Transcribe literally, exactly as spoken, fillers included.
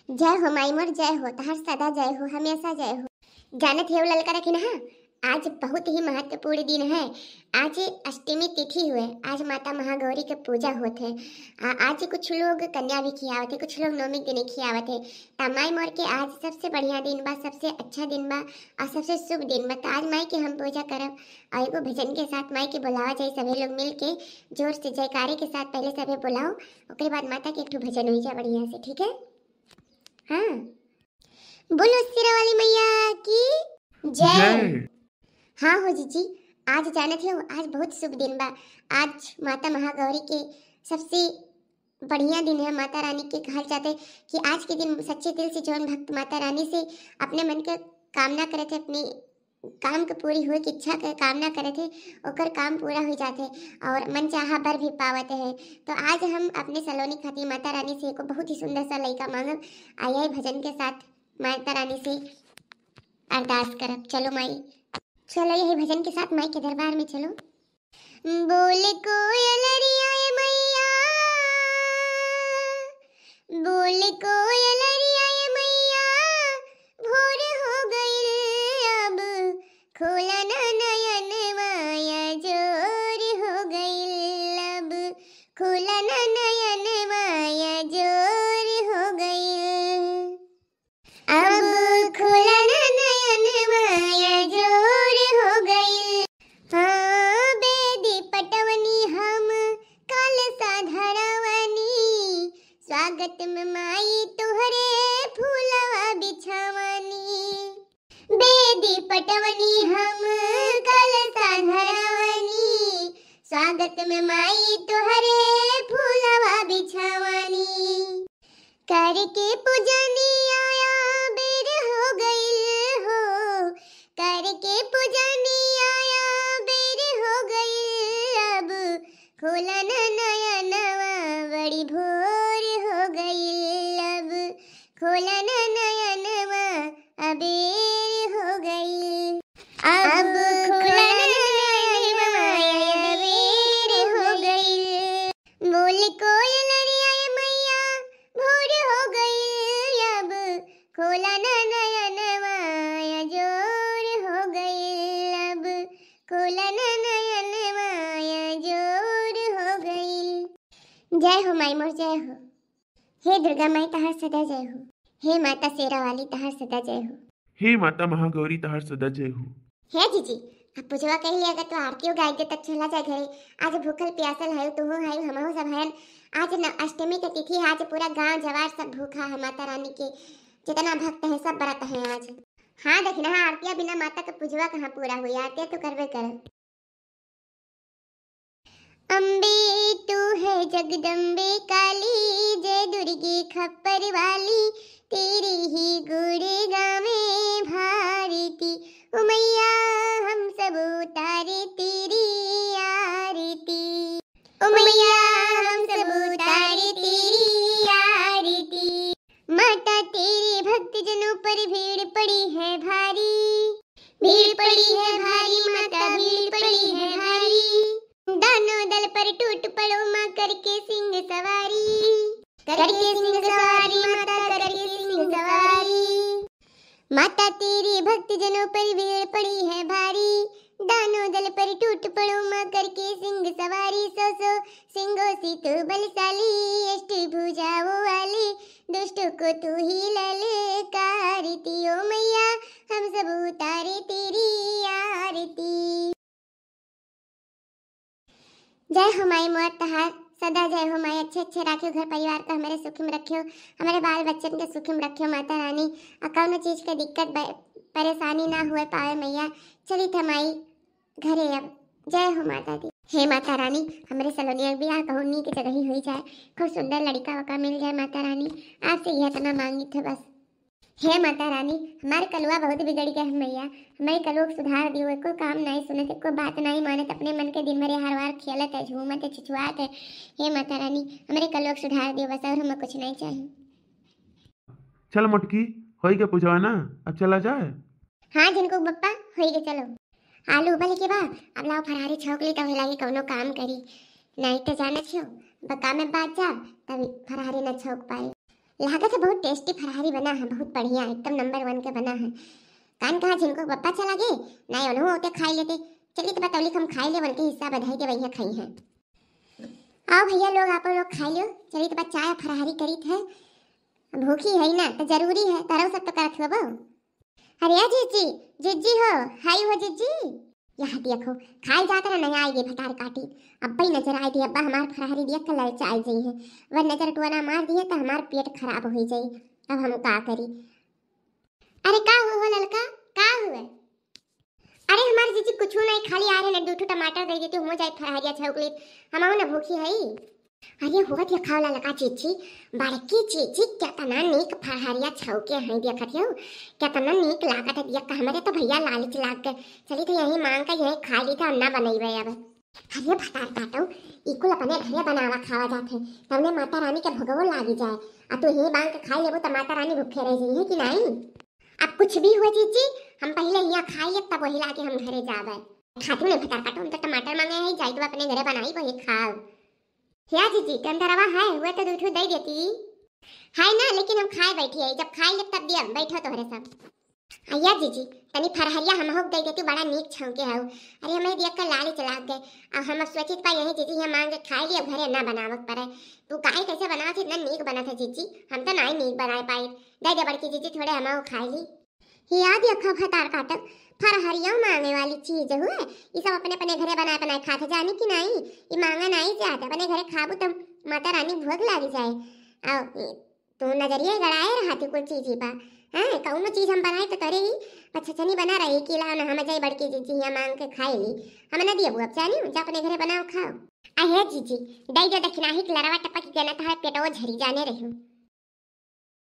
जय हो माई मोर, जय हो, तहार सदा जय हो, हमेशा जय हो। जानत हेउ ललका रखिनहा, आज बहुत ही महत्वपूर्ण दिन है। आज अष्टमी तिथि हुए, आज माता महागौरी के पूजा होत है। आ, आज कुछ लोग कन्या भी खियावत है, कुछ लोग नौमी के दिने खियावत है। त माई मोर के आज सबसे बढ़िया दिन बा, सबसे अच्छा दिन बा और सबसे शुभ दिन बा। त आज माई के हम पूजा करब और एगो भजन के साथ माई के बुलावा जाई। सभी लोग मिल के जोर से जयकारे के साथ पहले सभी बुलाओ, ओकरे बाद माता के एक ठो भजन होई जा बढ़िया से, ठीक है? हाँ, बोलो शेरा वाली मैया की जय। जय। हाँ हो जीजी, आज जानत हो, आज बहुत शुभ दिन बा। आज माता महागौरी के सबसे बढ़िया दिन है। माता रानी के कहल जाते कि आज के दिन सच्चे दिल से जौन भक्त माता रानी से अपने मन के कामना करे थे, अपने काम के पूरी होए के इच्छा के कामना करे थे, ओकर काम पूरा हो जाते और मन चाहा बर भी पावत है। तो आज हम अपने सलोनी खातिर माता रानी से एको बहुत ही सुंदर सा लइका मांगब। आ यही भजन के साथ माता रानी से अरदास करब। चलो माई, चलो यही भजन के साथ माई के दरबार में चलो। बोल कोयलरिया ए मैया, बोल कोयलरिया ए मैया, भोर हो गइल अब, खोला ना नयनवा, या जोर हो गइल अब, खोला ना नयनवा, या जोर हो गइल। अब खोला ना नयनवा, या जोर हो गइल। हाँ, बेदी पटवनी हम कलसा धरवनी, स्वागत में माई तोहरे फूलवा बिछावनी। बेदी पटवनी हम कलसा धरवनी, स्वागत में माई तोहरे फूलवा बिछावनी। करके पूजनी आया बेर हो गइल हो, करके पूजनी आया बेर हो गइल अब, खोला ना नयनवा बड़ी भोर हो गइल अब, खोला ना नयनवा अबेर हो गइल। अब अब खोला ना नयनवा अबेर हो गइल। बोल कोयलरिया ए मैया, भोर हो गइल अब, खोला ना नयनवा, या जोर हो गइल अब, खोला ना नयनवा, या जोर हो गइल। जय हो माई मोर, जय हो। हे दुर्गा माई तहार सदा जय हो। हे माता शेरा वाली तहार सदा जय हो। हे माता महागौरी तहार सदा जय हो। हे जीजी, अब पूजवा कही लिया तो आरतियों गाय दे तब चला जाए घरे। आज भूखल प्यासल है, तुहो है, हमहू सब हयन। आज न अष्टमी के तिथि है, आज पूरा गांव जवार सब भूखा है माता रानी के। जितना भक्त है सब व्रत है आज। हाँ देखना, हाँ आरतिया बिना माता के पूजवा कहाँ पूरा हुई, आरतिया तो करबे करब। अम्बे तू है जगदम्बे काली, जय दुर्गे खप्पर वाली, तेरी ही गुण गावे भारती। ओ मैया हम सब उतारे तेरी आरती, ओ मैया हम सब उतारे तेरी आरती। माता तेरे भक्त जनों पर भीड़ पड़ी है भारी, भीड़ पड़ी है भारी माता, भीड़ पड़ी है भारी। दानों दल पर टूट पड़ो माँ करके सिंह सवारी, करके सिंह सवारी माता, करके सिंह सवारी। माता तेरे भक्त जनों पर भीड़ पड़ी है भारी, दानों दल पर टूट पड़ो माँ करके सिंह सवारी। सौ सौ सिंहों से तू बलशाली, अष्टभुजाओं वाली, दुष्टों को तू ही ललकारती। ओ मैया हम सब उतारे तेरी आरती। जय हो माई मोर तहार सदा जय हो माई। अच्छे अच्छे राखियो घर परिवार का, हमारे सुखी में रखियो, हमारे बाल बच्चन के सुखी में रखियो माता रानी। आ कौनो चीज के दिक्कत ब-, परेशानी ना हुए पावे मैया। चली थे माई घरे अब। जय हो माता दी। हे माता रानी, हमरे सलोनिया के बियाह कहूँ नीक जगह ही होई जाए, खूब सुंदर लड़का वका मिल जाए माता रानी। आपसे यह इतना मांगी थे बस। हे माता रानी, हमार कलुआ बहुत बिगड़ गया है मैया, हमारे कलुआ को सुधार दियो। एको काम नहीं सुनत, एको बात नहीं मानत, अपने मन के दिन भर हर बार खेलत है, झूमत है, छुछुआत है। हे माता रानी, हमारे कलुआ को सुधार दियो बस, और हमें कुछ नहीं चाहिए। चल मोटकी, होई के पूजवा ना, अब चला जाए। हाँ झिनकू बप्पा, होई के चलो। आलू उबल के बा, अब लाओ फरहारी छौंक ली, तब लागे कौनो काम करी। नहीं तो जाना छियो, बका में बात जा, तभी फरहारी न छौंक पाए। लागत है बहुत tasty फरहरी बना है, बहुत बढ़िया, एकदम number one के बना है। कान कहा झिनको बप्पा चला गए, नाहीं उन्हों होते खाई लेते। चलित बा तौलिक हम खाई ले, उनके हिस्सा बधाई के वही खाई है। आओ भैया लोग, आप लोग खाई लो। चलित बा चाय फरहरी करित है, भूखी है ना, तो जरूरी है, तरह सब तो करत हो। अरे या जिज्जी, जिज्जी हो, हाय हो जिज्जी। यह देखो, खाई जात रहा, नहीं आएगी भतार काटी। अब्बा ही नजर आए थे, अब्बा हमार फरहरी देख के ललचाए जाई है। वह नजर टुआना मार दिए तो हमार पेट खराब हो जाई। अब हम का करी? अरे का हुआ हो ललका, का हुआ? अरे हमार जिज्जी कुछ नहीं, खाली आ रहे ना, दो ठो टमाटर दे देती, हो जाए फरहरिया छौक लेत, हम ना भूखी है। अरे हुआ देखा ललका जिज्जी, बड़की जिज्जी केतना नीक फरहरिया छौके हैं, देखत हो केतना नीक लागत है, देख के हमरे तो भैया लालच लाग गए। चली तो यही मांग के यही खा ली था, हम ना बनैबे अब। अरे भतार काटो, ई कुल अपने घरे बनावा खावा जात है, तबने माता रानी के भोगवो लागी जाए। आ तू यही मांग के खाई लेबो तो माता रानी भूखे रह जाई है कि नहीं? अब कुछ भी हुआ जिज्जी, हम पहले यहाँ खाई ले, तब वही लाके हम घरे जाबे। खाती नहीं भतार काटो, हम तो टमाटर मांगे हैं, जाई तो अपने घरे बनाई वही खाओ। या जिज्जी, टंडरवा है, हुआ तो दो ठो दे देती। है ना, लेकिन हम खाए बैठी है, जब खाई ले तब दिया, बैठो तोहरे सब। अया जिज्जी, तनी फरहरिया हमहू के दे देती, बड़ा नीक छौके हऊ। अरे हमें देख के लालच लाग गए। अब हम अब सोचित बा यही जिज्जी यहाँ मांग के खाई ली, अब घरे ना बनावक पड़े। तू काहे कैसे बनावत है, इतना नीक बनत है जिज्जी, हम तो नाई नीक बनाए पाई। दे दे बड़की जिज्जी, थोड़े हमहू खाई ली। हिया देखा भतार काटो, फरहरिया मांगे वाली चीज हुए, ई सब अपने अपने घरे बनाए बनाए खात है, जानी कि नाई? ई मांगा नाई जात, अपने घरे खाबू तब माता रानी भोग लागी जाए। आ, तू नजरिया गड़ाए रहती कुल चीज ही बा। हाँ, कौनो चीज हम बनाए तो तोरे ही पछछनी बना रही कि लाओ ना हम जाई बड़की जिज्जी हिया मांग के खाए ली। हम ना दियबू अब, जानी जा अपने घरे बनाओ खाओ। अहे जिज्जी, दई दे दखिनाही के लरवा टपक के ना तहार पेटवा झरी जाने रही।